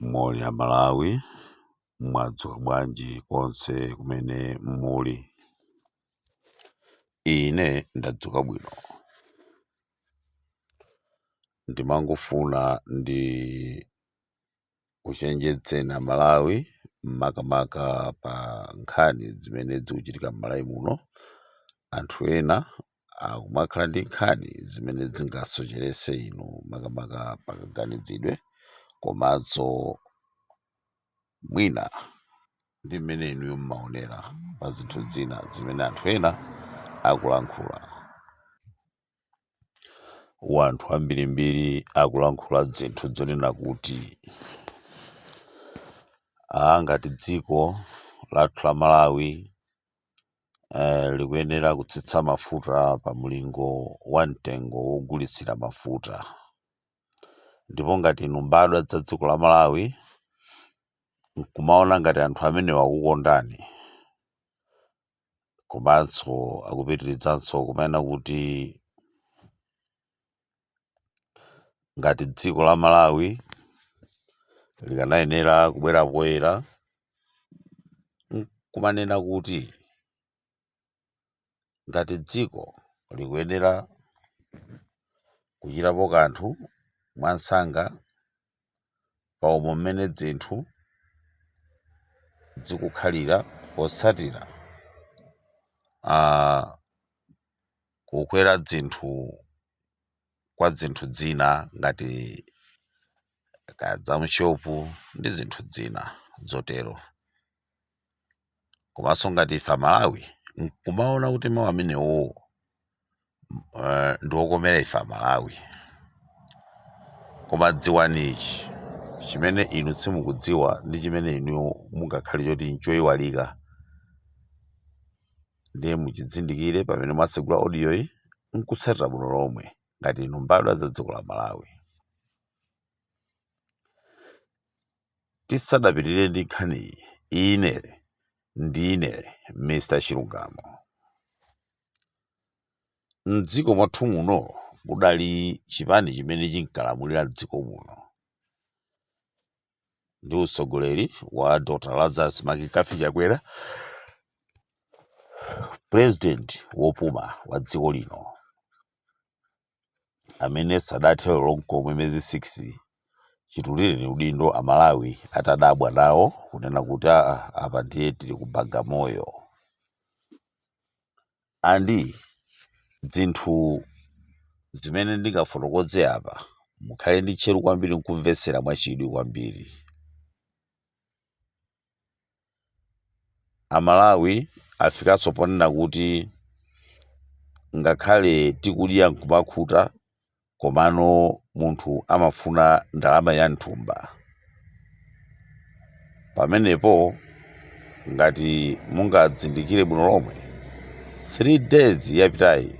Moni Amalawi, mwadzuka bwanji konse kumene muli? Ine ndadzuka bwino. Ndimangofuna ndikuchenjezeni Amalawi, makamaka pa nkhani zimene zikuchitika m'Malawi muno. Anthu ena akumakhala ndi nkhani zimene zingasocheretse inu, makamaka pakaganizidwe komanso mwina ndi mmene inuyo mmaonera pa zinthu zina zimene anthu ena akulankhula. Wanthu ambirimbiri akulankhula zinthu zonena kuti ngati dziko lathu la Malawi likuyenera kutsitsa mafuta pa mlingo wa mtengo wogulitsira mafuta, ndipo ngati inu mbadwa za dziko la Malawi nkumaona ngati anthu amenewa akukondani, komanso akupitirizanso kumanena kuti ngati dziko la Malawi likanayenera kubwera poyera nkumanena kuti ngati dziko likuyenera kuchitapo kanthu mwansanga pa umo mmene zinthu zikukhalira potsatira kukwera zinthu kwa zinthu zina ngati kaya za mshopu ndi zinthu zina zotero, komanso ngati ife Amalawi nkumaona kuti mawu amenewo ndi okomera ife Amalawi, koma dziwani ichi chimene inu simukudziwa ndi chimene inu mungakhale choti nchoyiwalika, ndiye muchizindikire pamene mwatsegula audio iyi nkutsatira bwino lomwe ngati inu mbadwa za dziko la Malawi. Tisadapitirire ndi nkhaniyi, ine ndine Mr Chilungamo. Mdziko mwathu muno mudali chipani chimene chinkalamulira mdziko muno ndi utsogoleri wa Dr Lazarus McCarthy Chakwera, president wopuma wa dziko lino, amene sadathe lero nkomwe miyezi 6 chitulireni udindo, Amalawi atadabwa nawo kunena kuti aa, apa ndiye tili ku Bagamoyo. Andi zinthu zimene ndingafotokoze apa, mukhale ndi tcheru kwambiri nkumvetsera mwachidwi kwambiri. Amalawi afikanso ponena kuti ngakhale tikudya nkumakhuta, komano munthu amafuna ndalama ya mthumba. Pamenepo ngati mungadzindikire bwino lomwe, 3 days yapitayi,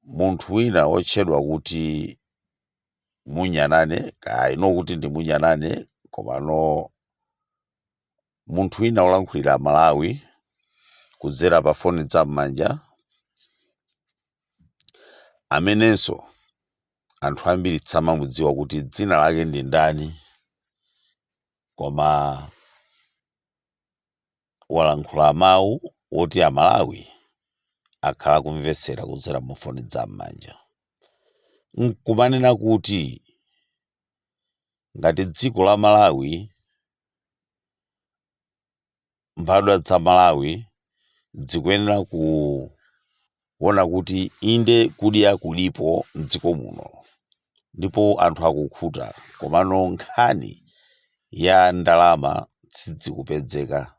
munthu wina wotchedwa kuti Munyanane, kaya ino kuti ndi Munyanane, komano munthu wina wolankhulira Malawi kudzera pa foni za m'manja, amenenso anthu ambiri samamudziwa kuti dzina lake ndi ndani, koma walankhula mawu woti Amalawi akhala akumvetsera kudzera mu foni za m'manja, nkumanena kuti ngati dziko la Malawi, mbadwa za Malawi zikuyenera kuona kuti inde kudya kulipo mdziko muno ndipo anthu akukhuta, komano nkhani ya ndalama sidzikupezeka.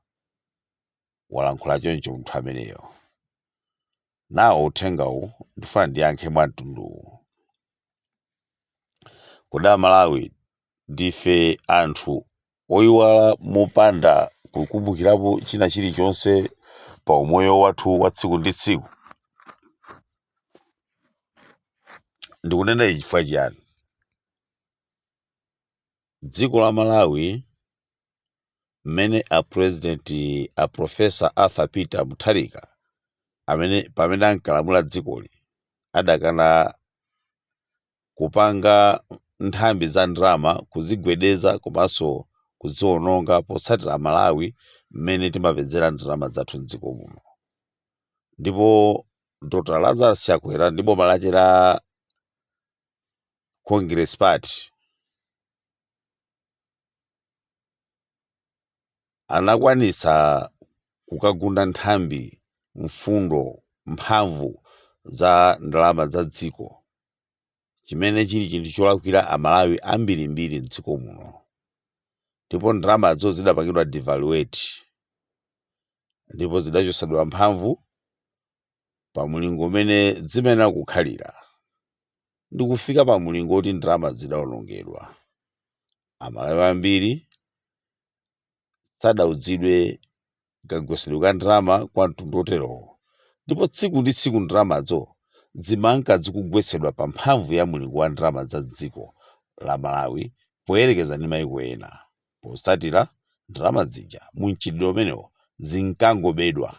Walankhula choncho munthu ameneyo. Nawo uthengawu ndifuna ndiyankhe mwa mtunduwu. Kodi Amalawi ndife anthu oyiwala mopanda kukumbukirapo china chilichonse pa umoyo wathu wa tsiku ndi tsiku? Ndikunena ichi chifukwa chiyani? Dziko la Malawi mmene a president a Professor Arthur Peter Mutharika amene pamene ankalamula dzikoli adakana kupanga nthambi za ndalama kuzigwedeza komanso kuziwononga potsatira Amalawi mmene timapezera ndalama zathu mdziko muno. Ndipo Dr Lazarus Chakwera ndi boma lake la Congress Party anakwanitsa kukagunda nthambi, mfundo, mphamvu za ndalama za dziko, chimene chili chinthu cholakwira Amalawi ambirimbiri mdziko muno. Ndipo ndalamazo zidapangidwa devaluate ndipo zidachotsedwa mphamvu pa mulingo umene zimayenera kukhalira ndi kufika pa mulingo woti ndalama zidaonongedwa. Amalawi ambiri sadaudzidwe kagwetsedwe ka ndalama kwa mtundu oterowo, ndipo tsiku ndi tsiku ndalamazo zimanka zikugwetsedwa pa mphamvu ya mulingo wa ndalama za dziko la Malawi poyerekeza ndi maiko ena. Potsatira, ndalama zija mu mchitidwe umenewo zinkangobedwa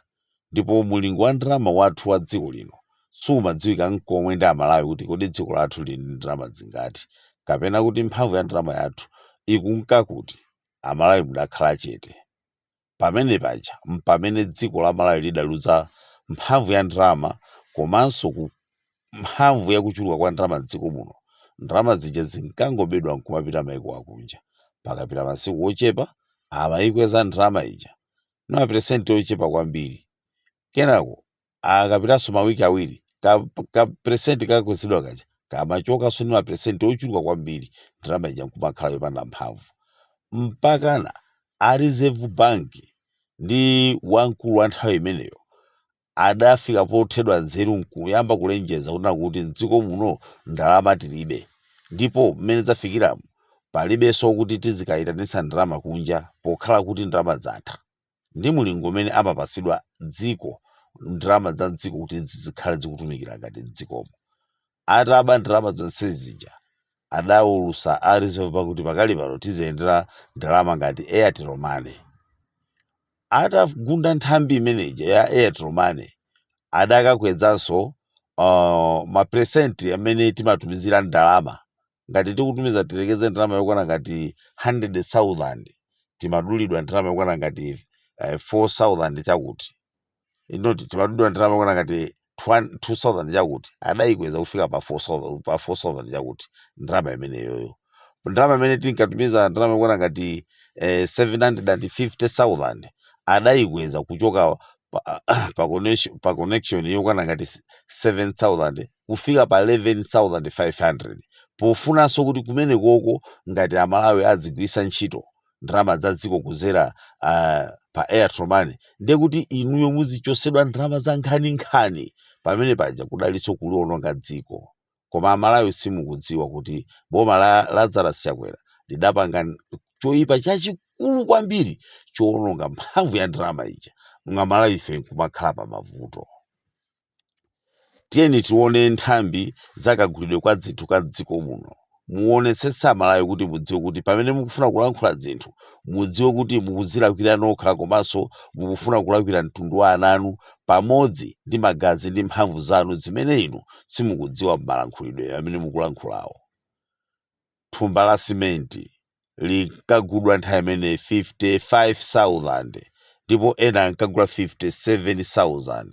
ndipo mulingo wa ndalama wathu wa dziko lino sumadziwika nkomwe ndi Amalawi kuti kodi dziko lathu lili ndi ndalama zingati kapena kuti mphamvu ya ndalama yathu ikunka kuti. Amalawi mudakhala chete. Pamene paja mpamene dziko la Malawi lidaluza mphamvu ya ndalama komanso ku mphamvu ya kuchuluka kwa ndalama m'dziko muno. Ndalama zija zinkangobedwa nkumapita maiko akunja. Pakapita masiku ochepa amayikweza ndalama ija ndi maperesenti ochepa kwambiri. Kenako akapitanso mawiki awiri ka peresenti kakwezedwa kaja kamachokanso ndi maperesenti ochuluka kwambiri, ndalama ija nkumakhala yopanda mphamvu. Mpakana a Reserve Bank ndi wamkulu wa nthawi imeneyo adafika pothedwa nzeru nkuyamba kulengeza kunena kuti mdziko muno ndalama tilibe, ndipo mmene zafikiramu palibenso kuti tizikayitanitsa ndalama kunja pokhala kuti ndalama zatha ndi mulingo umene amapatsidwa dziko ndalama za dziko kuti zikhale zikutumikira ngati mdzikomo. Ataba ndalama zonse zija, adawulutsa a Reserve Bank kuti pakali pano tiziyendera ndalama ngati Airtel Money. Atagunda nthambi imeneja ya Airtel Money, adakakwezanso maperesenti amene timatumizira ndalama. Ngati tikutumiza, tiyerekeze, ndalama yokwana ngati 100,000, timadulidwa ndalama yokwana ngati 4,000 chakuti, inoti timadulidwa ndalama yokwana ngati 2,000 chakuti, adayikweza kufika pa 4,000, pa 4,000 chakuti ndalama imeneyoyo. Ndalama imene tinkatumiza, ndalama yokwana ngati 750,000, adayikweza kuchoka pa connection yokwana ngati 7,000 kufika pa 11,500, pofunanso kuti kumene koko ngati Amalawi adzigwiritsa ntchito ndalama za dziko kudzera pa Airtel Money, ndiye kuti inuyo muzichosedwa ndalama za nkhaninkhani. Pamene paja kudalinso kuliononga dziko. Koma Amalawi simukudziwa kuti boma la Lazarus Chakwera lidapanga choyipa chachikulu kwambiri chowononga mphamvu ya ndalama ija, Amalawi ife nkumakhala pa mavuto. Tiyeni tione nthambi za kagulidwe kwa zinthu ka dziko muno. Muonetsetse Amalawi kuti mudziwe kuti pamene mukufuna kulankhula zinthu, mudziwe kuti mukudzilakwira nokha komanso mukufuna kulakwira mtundu wa ana anu pamodzi ndi magazi ndi mphamvu zanu zimene inu simukudziwa m'malankhulidwe amene mukulankhulawo. Thumba la simenti linkagulidwa nthawi imene 55,000 ndipo ena ankagula 57,000.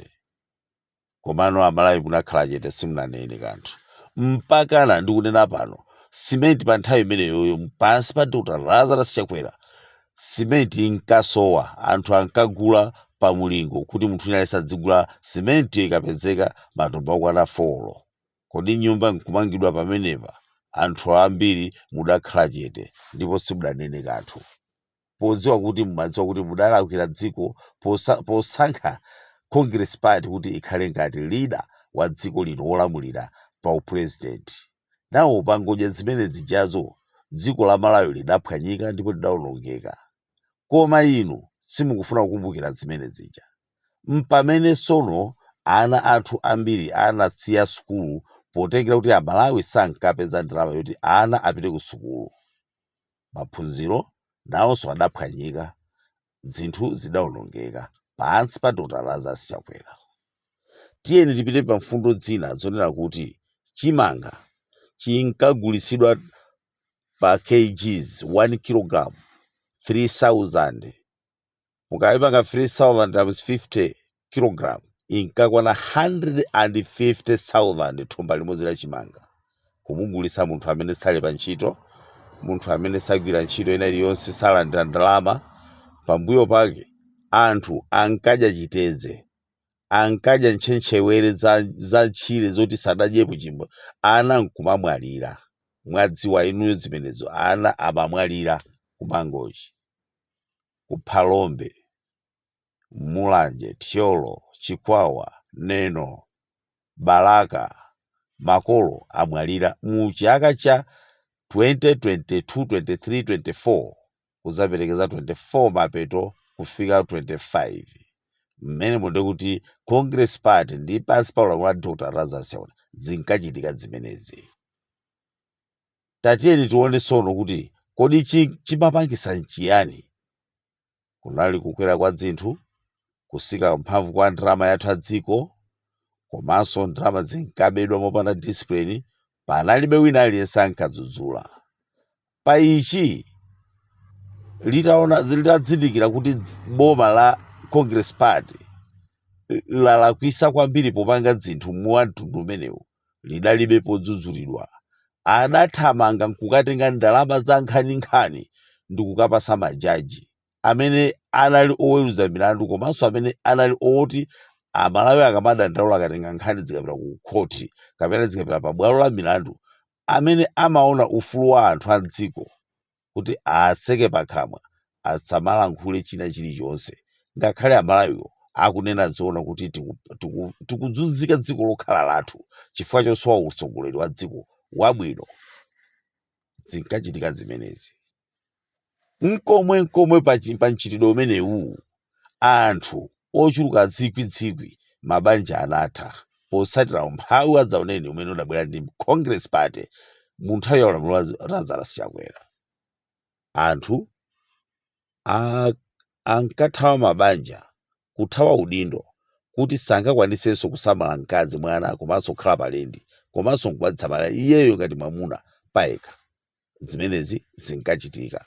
Komano Amalawi munakhala chete, simunanene kanthu. Mpakana ndikunena pano, simenti pa nthawi imeneyoyo pansi pa Dr Lazarus Chakwera, simenti inkasowa. Anthu ankagula pa mulingo kuti munthu wina aliyense adzigula simenti ikapezeka matumba okwana 4. Kodi nyumba nkumangidwa pamenepa? Anthu ambiri mudakhala chete ndipo simudanene kanthu, podziwa kuti mumadziwa kuti mudalakwira dziko posankha Congress Party kuti ikhale ngati leader wa dziko lino wolamulira pa upresident. Nawo pangodya zimene zijazo, dziko la Malawi lidaphwanyika ndipo lidawonongeka. Koma inu simukufuna kukumbukira zimene zija. Mpamene tsono ana athu ambiri anasiya sukulu potengera kuti Amalawi sankapeza ndalama yoti ana apite ku sukulu. Maphunziro nawonso adaphwanyika, zinthu zidaonongeka pansi pa Dr Lazarus Chakwera. Tiyeni tipite pa mfundo zina zonena kuti chimanga chinkagulitsidwa pa kgs, 1 kg 3000. Mukayipanga 3000 times 50 kg, inkakwana 150,000, thumba limodzi la chimanga kumugulitsa munthu amene sali pa ntchito, munthu amene sagwira ntchito ina iliyonse, salandira ndalama. Pambuyo pake anthu ankadya chitedze, ankadya ntchentchewere za ntchire zoti sadadyepo chimbo. Ana nkumamwalira. Mwadziwa inuyo zimenezo? Ana amamwalira kuMangochi, kuPhalombe, Mulanje, Thyolo, Chikwawa, Neno, Balaka. Makolo amwalira mu chaka cha 2022, 23, 24, kudzaperekeza 24 mapeto kufika 25, mmene mude kuti Congress Party ndi pansi pa ulamuliro wa Dr Lazarus Chakwera zinkachitika zimenezi. Tatiyeni tione tsono kuti kodi chimapangisa nchiyani? Kunali kukwera kwa zinthu, kusika mphamvu kwa ndalama yathu ya dziko, komanso ndalama zinkabedwa mopanda discipline. Panalibe wina aliyense ankadzudzula pa ichi. Litaona, litazindikira kuti boma la Congress Party lalakwisa kwambiri popanga zinthu mwa mtundu umenewu, lidalibe podzudzulidwa. Adathamanga nkukatenga ndalama za nkhaninkhani ndi kukapasa majaji amene anali oweruza milandu, komanso amene anali oti Amalawi akamadandaula, akatenga nkhani zikapita ku khoti kapena zikapita pa bwalo la milandu, amene amaona ufulu wa anthu a mdziko kuti atseke pakamwa, asamalankhule china chilichonse, ngakhale Amalawiwo akunena zoona kuti tikuzunzika dziko lokhala lathu chifukwa chosowa utsogoleri wa dziko wabwino. Zinkachitika zimenezi nkomwe nkomwe pa mchitidwe umenewu. Anthu ochuluka zikwizikwi, mabanja anatha potsatira umphawi wadzaoneni umene udabwera ndi Congress Party mu nthawi ya ulamuliro wa Lazarus Chakwera. Anthu ankathawa mabanja, kuthawa udindo, kuti sangakwanisenso kusamala mkazi, mwana, komanso kukhala palendi, komanso nkumadzisamalira iyeyo ngati mwamuna payekha. Zimenezi zinkachitika.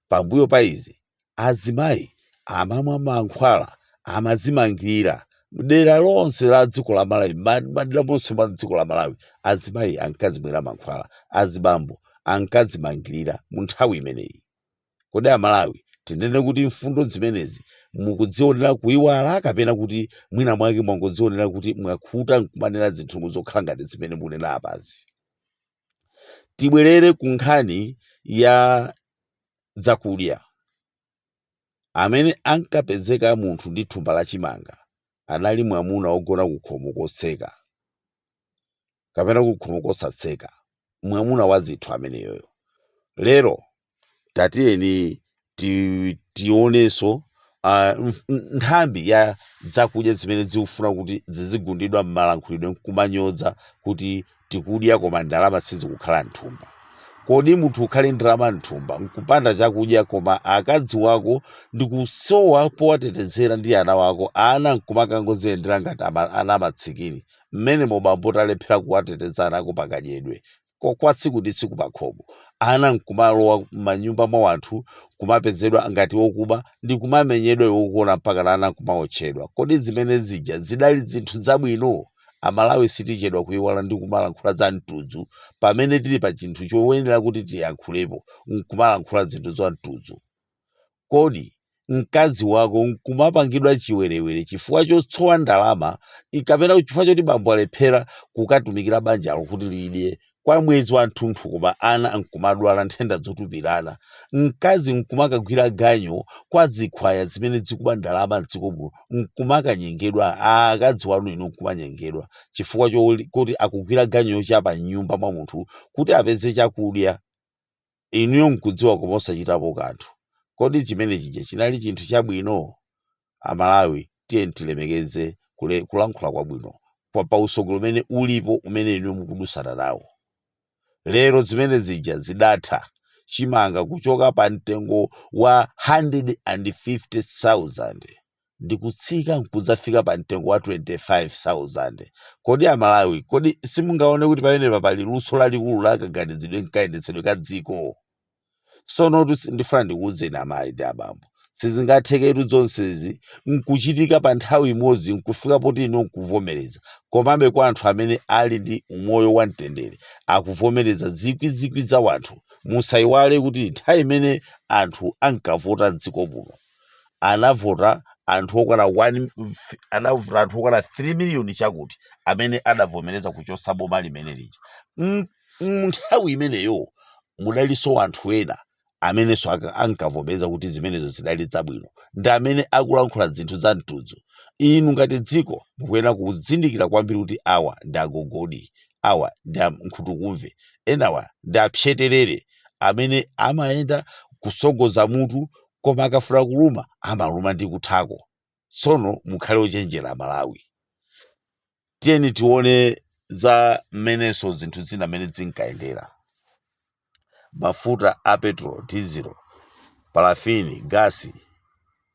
Pambuyo pa izi, azimayi amamwa mankhwala, amadzimangirira. Dera lonse la dziko la Malawi, madera monse mwa dziko la Malawi, azimayi ankadzimwera mankhwala, azibambo ankadzimangirira mu nthawi imeneyi. Kodi Amalawi, tinene kuti mfundo zimenezi mukudzionera kuyiwala, kapena kuti mwina mwake mwangodzionera kuti mwakhuta nkumanena zinthu zokhala ngati zimene munena apazi? Tibwerere ku nkhani ya zakudya. Amene ankapezeka munthu ndi thumba la chimanga anali mwamuna wogona kukhomo kotseka kapena kukhomo kosatseka, mwamuna wa zithu ameneyoyo. Lero tatiyeni tionenso nthambi ya zakudya zimene zikufuna kuti zizigundidwa m'malankhulidwe nkumanyoza kuti tikudya koma ndalama sizikukhala mthumba. Kodi munthu ukhale ndalama mthumba nkupanda chakudya, koma akazi wako ndikusowa powatetezera ndi ana wako, ana nkumakangodziyendera ngati ana amatsikini mmene mobambo talephera kuwateteza ana ako pakadyedwe kwa tsiku ndi tsiku pakhomo, ana nkumalowa m'manyumba mwa wanthu, kumapezedwa ngati wokuba ndi kumamenyedwa iwe ukuona, mpaka na ana nkumawotchedwa? Kodi zimene zija zidali zinthu zabwino? Amalawi sitichedwa kuyiwala ndi kumalankhula za mtudzu pamene tili pa chinthu choyenera kuti tiyankhulepo, nkumalankhula zinthu za mtudzu. Kodi mkazi wako nkumapangidwa chiwerewere chifukwa chotsowa ndalama, kapena chifukwa choti bambo alephera kukatumikira banjalo kuti lidye kwa mwezi wathunthu, koma ana nkumadwala nthenda zotupirana, mkazi nkumakagwira ganyo kwa zikhwaya zimene zikuba ndalama mdziko muno, nkumakanyengedwa, akazi wanu inu nkumanyengedwa chifukwa kuti akugwira ganyo yochapa m'nyumba mwa munthu kuti apeze chakudya, inuyo nkudziwa koma osachitapo kanthu? Kodi chimene chija chinali chinthu chabwino? Amalawi, tiye tilemekeze kulankhula kwabwino pa usogolo umene ulipo, umene inuyo mukudusana nawo lero. Zimene zija zidatha. Chimanga kuchoka pa mtengo wa 150,000. ndi kutsika nkudzafika pa mtengo wa 25,000. Kodi Amalawi, kodi simungaone kuti pamenepa pali luso lalikulu la kaganizidwe nkayendetsedwe ka dziko? Sono ndifuna ndikuwuzeni amayi ndi abambo, sizingatheketu zonsezi nkuchitika pa nthawi imodzi nkufika poti inu nkuvomereza. Komabe kwa anthu amene ali ndi umoyo wa mtendere akuvomereza zikwizikwi za wanthu. Musayiwale kuti nthawi imene anthu ankavota mdziko muno anavota anthu okwana 1, anavota anthu okwana 3 miliyoni chakuti amene adavomereza kuchosa boma limene lija. Nthawi imeneyo mudalinso anthu ena amenenso ankavomereza kuti zimenezo zidali zabwino, ndi amene akulankhula zinthu za mtudzu. Inu ngati dziko mukuyenera kuzindikira kwambiri kuti awa ndi agogodi, awa ndi ankhutukumve, enawa ndi apyeterere amene amayenda kusogoza mutu, koma akafuna kuluma amaluma ndi kuthako. Tsono mukhale ochenjera Amalawi. Tiyeni tione za mmenenso zinthu zina mmene zinkayendera. Mafuta a petrol, diesel, parafini, gasi,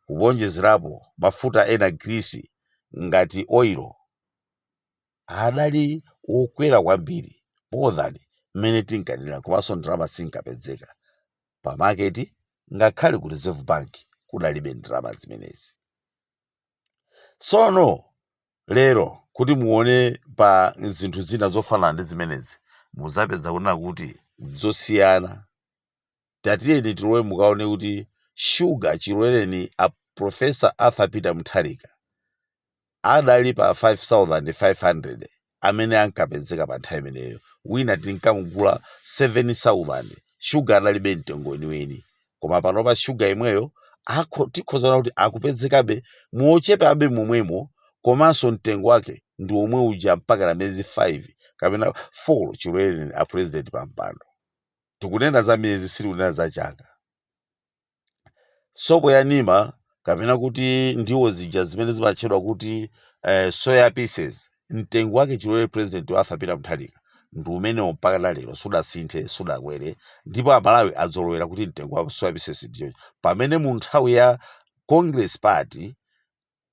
kuwonjezerapo mafuta ena grisi ngati oil adali wokwera kwambiri more than mmene tinkanena, komanso ndalama sinkapezeka pa market, ngakhale ku Reserve Bank kudalibe ndalama zimenezi. Tsono lero kuti muone pa zinthu zina zofanana ndi zimenezi, muzapeza kunena kuti zosiyana. Tatiyeni tilowe mukaone kuti shuga chilowereni a Professor Arthur Peter Mutharika adali pa 5500 amene ankapezeka pa nthawi imeneyo, wina tinkamugula 7000. Shuga adalibe mtengo weniweni, koma panopa shuga imweyo tikhoza kuona kuti akupezekabe mochepabe momwemo, komanso mtengo wake ndi omwe uja mpaka na miyezi 5 kapena 4 chilowereni a president pa mpando. Tikunena za miyezi, sitikunena za chaka. Sopo ya nima kapena kuti ndiwo zija zimene zimatchedwa kuti soya pieces, mtengo wake chilowere president Arthur Peter Mutharika ndi umenewo mpaka na lero, sudasinthe, sudakwere, ndipo Amalawi adzolowera kuti mtengo wa soya pieces ndiyo. Pamene mu nthawi ya Congress Party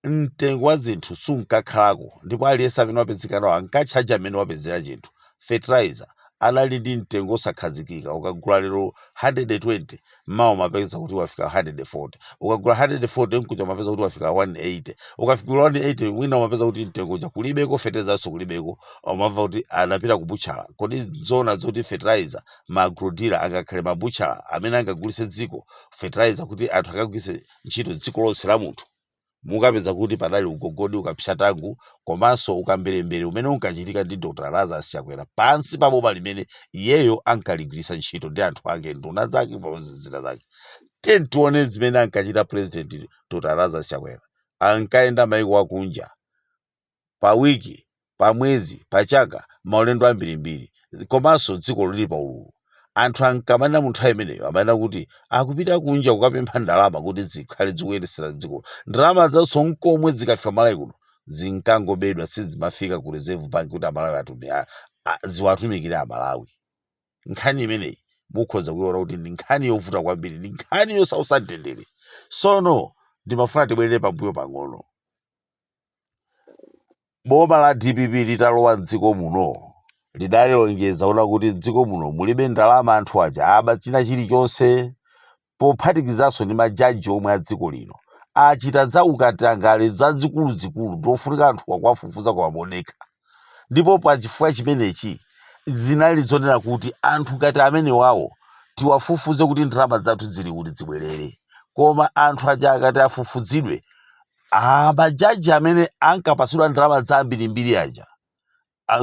mtengo wa zinthu sunkakhalako, ndipo aliyense amene wapezeka nawo ankatchaja amene wapezera chinthu. Fertilizer anali ndi mtengo osakhazikika. Ukagula lero 120, mawa umapeza kuti wafika 140. Ukagula 140 nkuja umapeza kuti wafika 180. Ukafikira 180, mwina umapeza kuti mtengo uja kulibeko, fertilizer kulibeko, umamva kuti anapita kubutchala. Kodi zona zoti fertilizer ma agro-dealer angakhale mabutchala amene angagulitse dziko fertilizer kuti anthu akagwiritse ntchito dziko lonse la munthu? Mukapeza kuti padali ugogodi, ukapsyatangu komanso ukamberembere umene unkachitika ndi Dr Lazarus Chakwera pansi pa boma limene iyeyo ankaligwiritsa ntchito ndi anthu ake, nduna zake pamodzi ndi zina zake. Tiyeni tione zimene ankachita President Dr Lazarus Chakwera. Ankayenda maiko akunja pa wiki, pa mwezi, pa chaka, maulendo ambirimbiri, komanso dziko lili pa ululu. Anthu ankamanena mu nthawi imeneyo, amanena kuti akupita kunja kukapempha ndalama kuti zikhale zikuyendetsera dziko. Ndalama zonso nkomwe zikafika Malawi kuno zinkangobedwa, sizimafika ku Reserve Bank kuti Amalawi ziwatumikire Amalawi. Nkhani imeneyi mukhoza kuiona kuti ndi nkhani yovuta kwambiri, ndi nkhani yosautsa mtendere. Sono ndimafuna tibwerere pambuyo pang'ono. Boma la DPP litalowa mdziko muno lidalilonjeza kuona kuti mdziko muno mulibe ndalama, anthu aja aba china chilichonse, pophatikizanso ndi majaji omwe a dziko lino achita za ukatangale zazikuluzikulu, ndiofunika anthu akuwafufuza koma modekha. Ndipo pa chifukwa chimenechi zinali zonena kuti anthu ngati amene wawo tiwafufuze kuti ndalama zathu zili kuti zibwerere. Koma anthu aja akati afufuzidwe, majaji amene ankapasidwa ndalama zambirimbiri aja,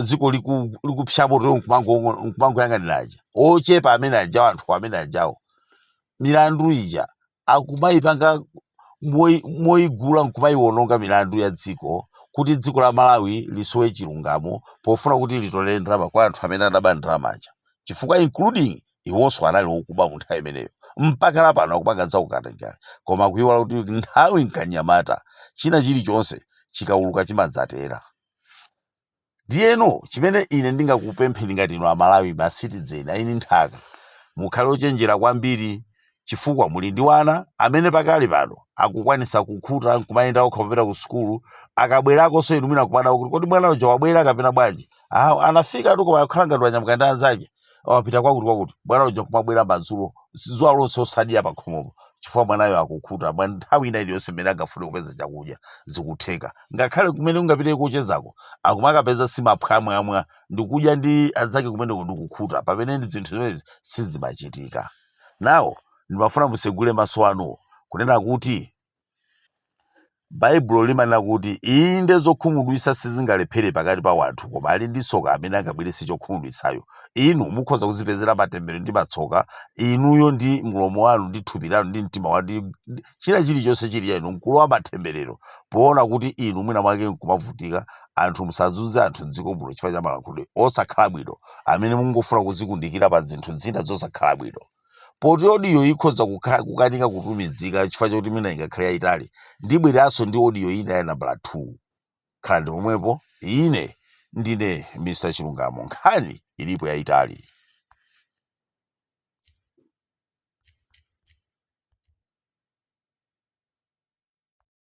dziko likupsa moto nkumangoyang'anira aja ochepa amene ajawo, anthu amene ajawo milandu ija akumayipanga moyigula nkumayiwononga milandu ya dziko kuti dziko la Malawi lisowe chilungamo, pofuna kuti litolere ndalama kwa anthu amene adaba ndalama aja, chifukwa including iwonso anali okuba mu nthawi imeneyo. Mpaka lapano akupanga zaukatangale, koma kuiwala kuti nthawi nkanyamata, china chilichonse chikauluka chimadzatera. Ndiyeno chimene ine ndingakupempheni ngati inu Amalawi, ma citizen aini nthaka, mukhale ochenjera kwambiri. Chifukwa muli ndi wana amene pakali pano akukwanisa kukhuta nkumayenda okha popita ku sukulu. Akabwerakonso inu mwina kumadabwa kuti kodi mwana uja wabwera kapena bwanji? Ah, anafika tu, koma akukhala ngati wanyamuka ndi anzake, wapita kwakuti kwakuti. Mwana uja kumabwera madzulo, zuwa lonse osadya pakhomopo, chifukwa mwanayo akukhuta mwa nthawi ina iliyonse mmene angafune kupeza chakudya zikutheka. Ngakhale kumene ungapite kuchezako, akumakapeza simaphwamwamwa ndikudya ndi anzake kumeneko ndikukhuta, pamene ndi zinthu zimenezi sizimachitika. Nawo ndimafuna musegule maso anuwo kunena kuti Baibulo limanena kuti inde, zokhumudwitsa sizingalephere pakati pa wanthu, koma ali ndi tsoka amene angabweretse chokhumudwitsayo. Inu mukhoza kuzipezera matemberero ndi matsoka inuyo ndi mlomo wanu ndi thupi lanu ndi mtima wanu ndi china chilichonse chili cha inu, nkulowa matemberero poona kuti inu mwina mwake nkumavutika. Anthu, musazunze anthu mdziko muno chifukwa cha malankhulidwe osakhala bwino amene mungofuna kuzikundikira pa zinthu zina zosakhala bwino. Poti audio ikhoza kukanika kutumizika chifukwa chakuti mwina ingakhale yayitali, ndibweranso ndi audio ina ya nambala 2. Khala ndi pomwepo. Ine ndine Mr Chilungamo. Nkhani ilipo yayitali.